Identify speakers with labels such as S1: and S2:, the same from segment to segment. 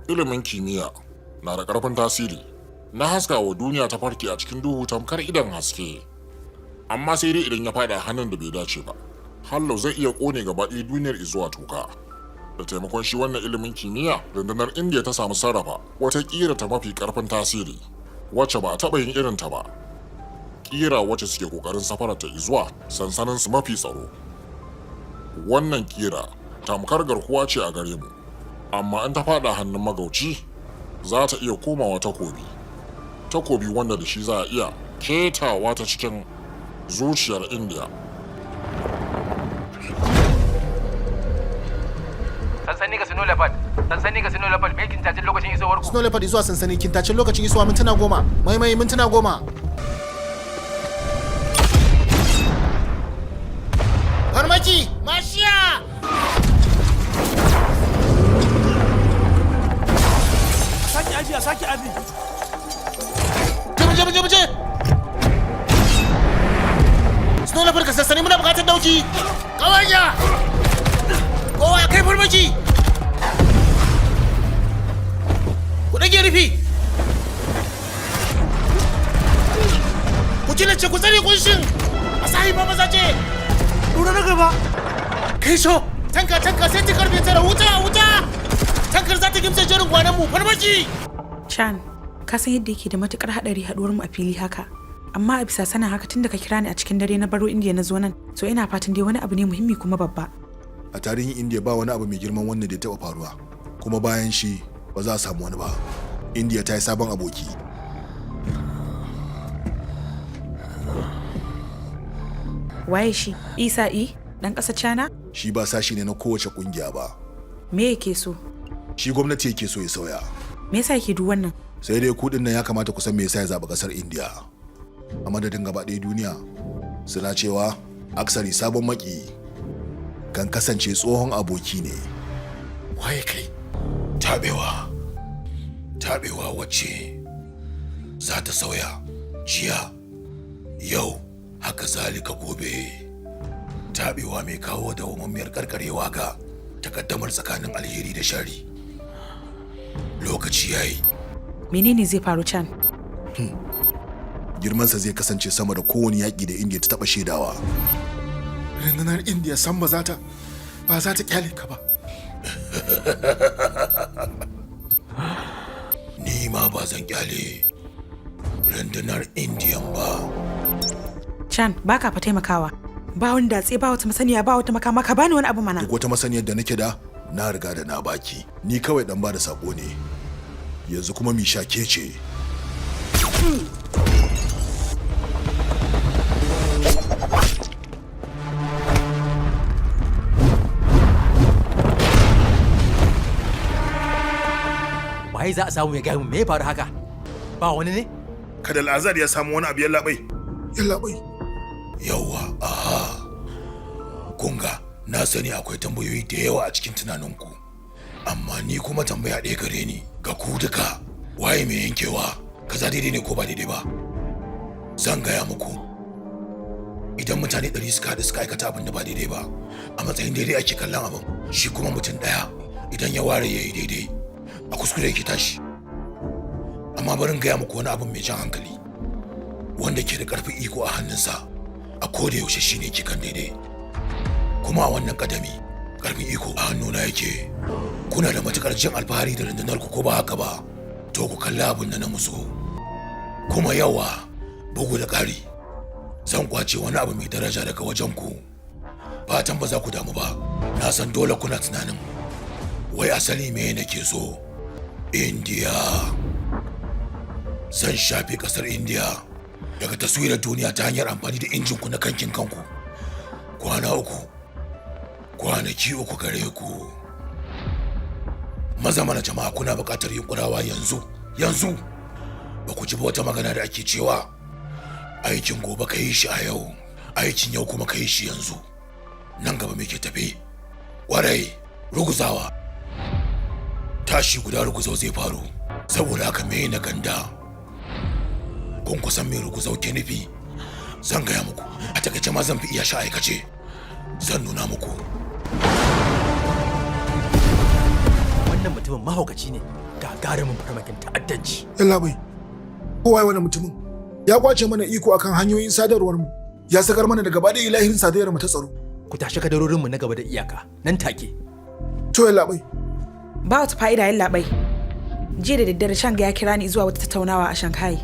S1: Ilimin kimiyya na da ƙarfin tasiri na haska wa duniya ta farke a cikin duhu tamkar idan haske. Amma sai dai idan ya faɗa hannun da bai dace ba, hallo zai iya ƙone gaba ɗaya duniyar izuwa toka. Da taimakon shi wannan ilimin kimiyya, rundunar Indiya ta samu sarrafa wata ƙira ta mafi ƙarfin tasiri, wacce ba a taɓa yin irinta ba. Ƙira wacce suke ƙoƙarin safararta izuwa sansaninsu mafi tsaro. Wannan ƙira tamkar garkuwa ce a gare mu, amma in ta faɗa hannun magauci, za ta iya komawa takobi. Takobi wanda da shi za a iya ketawa ta cikin zuciyar Indiya.
S2: Sansani ga Snow Leopard. Sansani ga Snow Leopard. Me kintacin lokacin isowar ku?
S3: Snow Leopard zuwa sansani, kintacin lokacin isuwa mintuna 10. Maimai mintuna 10. Farmaki! Mashiya!
S4: Sake aji, a sake aji.
S3: Muje muje muje! Snow Leopard ka sansani, muna bukatar dauki! Kawanya! Kowa kai farmaki! Ku ɗage rufi! Ku killace, ku tsare kunshin! Asahi ba maza ce!
S4: Ɗora na gaba.
S3: Kai so! Tanka tanka sai ta karfe 9, wuta wuta! Tankar za ta gimtse jerin gwanan mu, farmaki!
S5: Chan, ka san yadda yake da matukar hadari haduwar mu a fili haka. Amma a bisa sanin haka, tun da ka kira ni a cikin dare na baro Indiya na zo nan, so ina fatan dai wani abu ne muhimmi kuma babba.
S6: A tarihin Indiya ba wani abu mai girman wannan da ya taba faruwa, kuma bayan shi ba za a samu wani ba. Indiya ta yi sabon aboki.
S5: Waye shi? Isa E? Dan ƙasar China?
S6: Shi ba sashi ne na kowace kungiya ba.
S5: Me yake so?
S6: Shi gwamnati yake so ya sauya.
S5: Me yasa yake duk wannan?
S6: Sai dai kudin nan ya kamata ku san me yasa ya zaɓi ƙasar Indiya a madadin gaba ɗaya duniya. Suna cewa aksari sabon maki kan kasance tsohon aboki ne.
S3: Waye kai?
S6: Taɓewa, taɓewa wacce za ta sauya jiya, yau, haka zalika gobe. Taɓewa mai kawo dawwammamiyar karkarewa ga takaddamar tsakanin alheri da shari. Lokaci yayi.
S5: Menene zai faru, Chan?
S6: Girmansa zai kasance sama da kowane yaƙi da Indiya ta taɓa shaidawa.
S3: Rundunar Indiya san ba za ta kyale ka ba.
S6: Ni ma ba zan kyale rundunar Indiyan ba.
S5: Chan, baka fa taimakawa. Ba wani datse, ba wata masaniya, ba wata makama, ka bani wani abu mana.
S6: Duk wata masaniyar da nake da na riga da na baki. Ni kawai dan ba da sako ne. Yanzu kuma misha ke ce.
S2: Waye za a samu ya gaya mun me ya faru haka? Ba wani ne?
S6: Kada al'azar ya samu wani abu, yallaɓai.
S3: Yallaɓai.
S6: Yawwa, aha. Kunga, na sani akwai tambayoyi da yawa a cikin tunaninku. Amma ni kuma tambaya ɗaya gare ni ga ku duka. Waye mai yankewa? Kaza daidai ne ko ba daidai ba? Zan gaya muku. Idan mutane 100 suka haɗu suka aikata abin da ba daidai ba, a matsayin daidai ake kallon abin. Shi kuma mutum ɗaya idan ya ware ya yi daidai, a kuskure yake tashi. Amma bari in gaya muku wani abin mai jan hankali. Wanda ke da ƙarfin iko a hannunsa, a koda yaushe shine ke kan daidai. Kuma a wannan kadami, ƙarfin iko a hannuna yake. Kuna da matukar jin alfahari da rundunar ku, ko ba haka ba? To ku kalli abin da na musu. Kuma yawa, bugu da ƙari, zan kwace wani abu mai daraja daga wajen ku. Fatan ba za ku damu ba. Na san dole kuna tunanin wai asali me nake so. Indiya. Zan shafe ƙasar Indiya daga taswirar duniya ta hanyar amfani da injin ku na kankin kanku. Kwana 3, kwanaki 3 gare ku. Maza mana jama'a, kuna buƙatar yunƙurawa yanzu, yanzu. Ba ku ji ba wata magana da ake cewa aikin gobe ka yi shi a yau, aikin yau kuma ka yi shi yanzu. Nan gaba me ke tafe? Ƙwarai, ruguzawa. Tashi guda ruguzau zai faru, saboda haka me na ganda? Kun kusan me ruguzau ke nufi? Zan gaya muku, a takaice ma zan fi iya sha aikace. Zan nuna muku.
S2: Wannan mutumin mahaukaci ne. Gagarumin farmakin ta'addanci.
S7: Yallaɓai, kowa wani mutumin ya kwace mana iko akan hanyoyin sadarwar mu, ya sakar mana da gaba da ilahirin sadarwar mu ta tsaro.
S2: Ku tashi kadarorinmu na gaba da iyaka nan take.
S7: To yallaɓai.
S5: Ba wata fa'ida, yallaɓai. Jiya da daddare Shanga ya kira ni zuwa wata tattaunawa a Shanghai.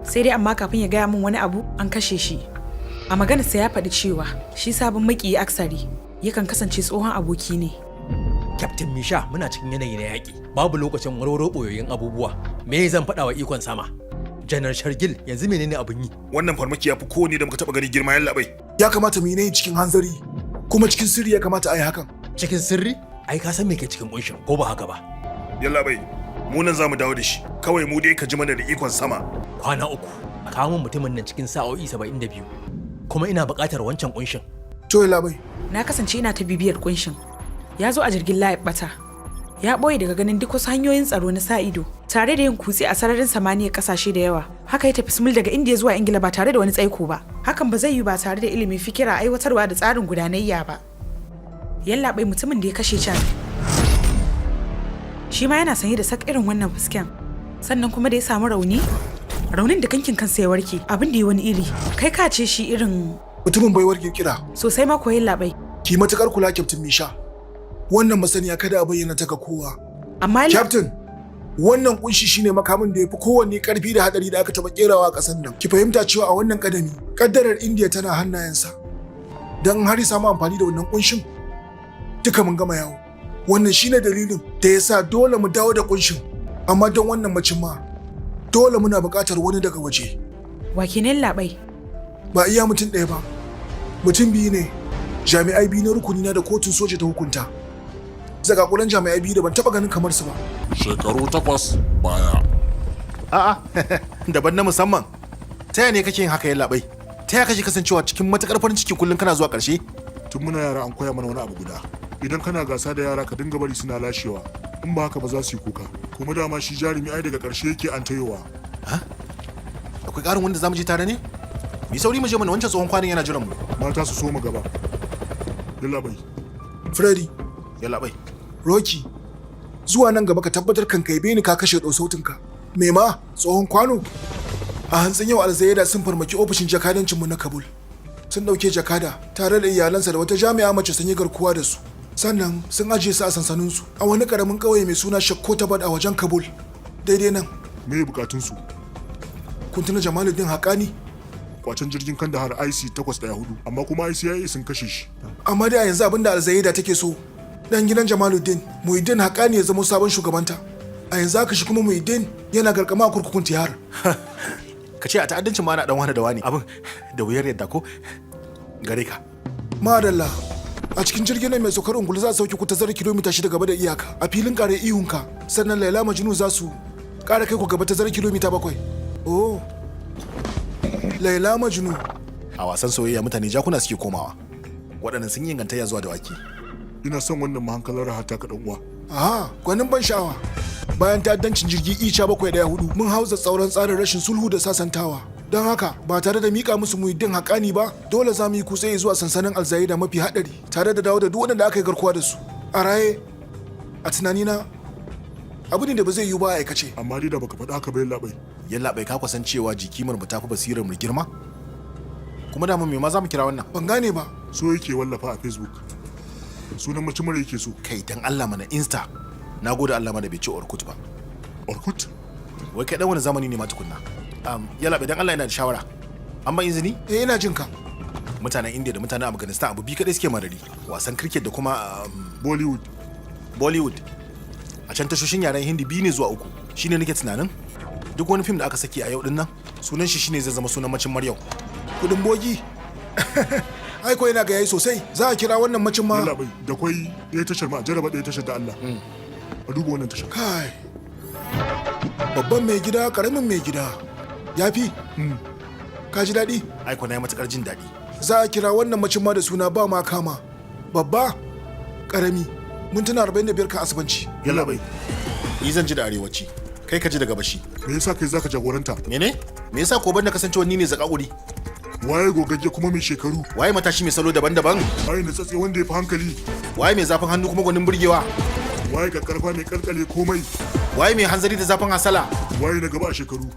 S5: Sai dai amma kafin ya gaya min wani abu, an kashe shi. A maganarsa ya faɗi cewa shi sabon maƙiyi aksari yakan kasance tsohon aboki ne.
S2: Captain Misha, muna cikin yanayi na yaƙi. Babu lokacin warwaro ɓoyoyin abubuwa. Me zan faɗa wa ikon sama? Janar Shargil, yanzu menene abin yi?
S8: Wannan farmaki ya fi kowane da muka taɓa gani girma, yallaɓai.
S7: Ya kamata mu yi ne cikin hanzari, kuma cikin sirri ya kamata a yi hakan.
S2: Cikin sirri? Ai ka san me ke cikin kunshin, ko ba haka ba?
S8: Yallaɓai, mu nan za mu dawo da shi. Kawai mu dai ka ji mana da ikon sama.
S2: Kwana 3. A kawo min mutumin nan cikin sa'o'i 72. Kuma ina buƙatar wancan kunshin.
S7: To yallaɓai.
S5: Na kasance ina ta bibiyar kunshin. Ya zo a jirgin layar bata. Ya ɓoye daga ganin duk wasu hanyoyin tsaro na sa ido, tare da yin kutse a sararin samaniyar ƙasashe da yawa. Haka ya tafi sumul daga Indiya zuwa Ingila ba tare da wani tsaiko ba. Hakan ba zai yi ba tare da ilimin fikira, aiwatarwa da tsarin gudanayya ba. Yallaɓai, mutumin da ya kashe can, shi ma yana sanye da sak irin wannan fusken. Sannan kuma da ya samu rauni, raunin da kankin kansa ya warke, abin da ya wani iri. Kai ka ce shi irin
S7: Mutumin baiwar kirkira.
S5: Sosai ma koyi, yallaɓai.
S7: Ki matukar kula, Captain Misha. Wannan masaniya kada a bayyana ta ga kowa.
S5: Amma
S7: Captain, wannan kunshi shine makamin da ya fi kowanne karfi da hadari da aka taba kerawa a ƙasar nan. Ki fahimta cewa a wannan kadami, kaddarar India tana hannayensa. Dan har ya samu amfani da wannan kunshin, duka mun gama yawo. Wannan shine dalilin da ya sa dole mu dawo da kunshin. Amma don wannan macin ma, dole muna buƙatar wani daga waje.
S5: Wa kenan, yallaɓai?
S7: Ba iya mutum ɗaya ba, mutum biyu ne, jami'ai biyu na rukuni na da kotun soja ta hukunta. Zakakuran jami'ai biyu da ban taɓa ganin kamar su ba.
S1: Shekaru 8 baya.
S6: A'a, daban na musamman. Ta yaya ne kake yin haka, yallaɓai? Ta yaya kake kasancewa cikin matukar farin ciki kullum kana zuwa ƙarshe?
S9: Tun muna yara an koya mana wani abu guda. Idan kana gasa da yara, ka dinga bari suna lashewa. In ba haka ba za su yi kuka. Kuma dama shi jarumi ai daga ƙarshe yake an tayowa.
S6: Akwai ƙarin wanda zamu je tare ne? Mu sauri mu je mana, wancan tsohon kwanin yana jiran mu.
S9: Mata su so mu gaba. Yallaɓai.
S7: Freddy.
S6: Yallaɓai.
S7: Rocky, zuwa nan gaba ka tabbatar kan kai ni ka kashe ɗau sautinka. Me ma, tsohon kwano? A hantsin yau Alzaida sun farmaki ofishin jakadancinmu na Kabul. Sun ɗauke jakada tare da iyalansa da wata jami'a mace, sun yi garkuwa da su. Sannan sun ajiye su a sansaninsu a wani ƙaramin ƙauye mai suna Shakkotabad a wajen Kabul. Daidai nan.
S9: Me bukatunsu?
S7: Kun tuna Jamaluddin Haƙani?
S9: Kwacen jirgin Kandahar IC 814, amma kuma ICIA sun kashe shi.
S7: Amma dai a yanzu abin da Alzaida take so, dan gidan Jamaluddin, Muhiddin Haƙani, ya zama sabon shugabanta. A yanzu haka shi kuma Muhiddin yana garkama a kurkukun Tihar.
S6: Ka ce a ta'addancin ma ana dan wani da wani abin da wuyar yadda ko gare ka.
S7: Madalla. A cikin jirgin nan mai saukar ungulu za su sauke ku tazarar kilomita 6 gaba da iyaka a filin kare ihunka, sannan Laila Majnu za su kara kai ku gaba tazarar kilomita 7. Oh. Laila Majnu.
S6: A wasan soyayya mutane jakuna suke komawa. Waɗannan sun yi ingantayya zuwa dawaki.
S9: Ina son wannan mahankalar rahata ka, dan uwa.
S7: Aha, gwanin ban sha'awa. Bayan ta'addancin jirgi Ica 714, mun hauza tsauran tsarin rashin sulhu da sasantawa. Don haka ba tare da mika musu Muhiddin Haƙani ba, dole za mu yi kutse zuwa sansanin Alzaida mafi haɗari tare da dawo da duk waɗanda aka yi garkuwa da su. A raye, a tunanina abu ne da ba zai yiwu ba a aikace.
S9: Amma dai da baka faɗa haka ba, yallaɓai.
S6: Yallaɓai, ka kusan cewa jikimar mu tafi basirar mu girma? Kuma da mu me ma za mu kira wannan?
S7: Ban gane ba.
S9: So yake wallafa a Facebook. Sunan mace mara yake so.
S6: Kai, dan Allah mana, Insta. Na gode Allah ma da bai ce Orkut ba.
S9: Orkut?
S6: Wai kai dan wani zamani ne ma tukunna? Yallaɓai, dan Allah yana da shawara. An ban izini?
S7: Eh, ina jin ka.
S6: Mutanen India da mutanen Afghanistan abu biyu kadai suke marari. Wasan cricket da kuma
S9: Bollywood.
S6: Bollywood. A can tashoshin yaren Hindi biyu ne zuwa uku. Shine nake tunanin duk wani fim da aka saki a yau din nan, sunan shi shine zai zama sunan macin Maryam.
S7: Kudin bogi. Ai ko yana ga yayi sosai. Za a kira wannan macin ma.
S9: Yallaɓai, da kwai ɗaya tashar ma, a jarraba ɗaya tashar da Allah. A duba wannan tashar.
S7: Kai. Babban mai gida, karamin mai gida. Yafi? Ka ji daɗi?
S6: Ai ko na yi matukar jin daɗi.
S7: Za a kira wannan macin ma da suna ba ma kama. Babba, karami. Mintuna 45 kan asibanci.
S6: Yallaɓai. Ni zan ji da arewaci. Kai ka ji da gabashi.
S9: Me yasa kai zaka jagoranta?
S6: Mene? Me yasa ko banda kasancewa ni ne zakakuri?
S9: Waye gogagge kuma mai shekaru?
S6: Waye matashi mai salo daban-daban?
S9: Waye natsatse wanda ya fi hankali?
S6: Waye mai zafin hannu kuma gwanin burgewa?
S9: Waye kakkarfa mai kalkale komai?
S3: Waye mai hanzari da zafin hasala?
S9: Waye na gaba a shekaru?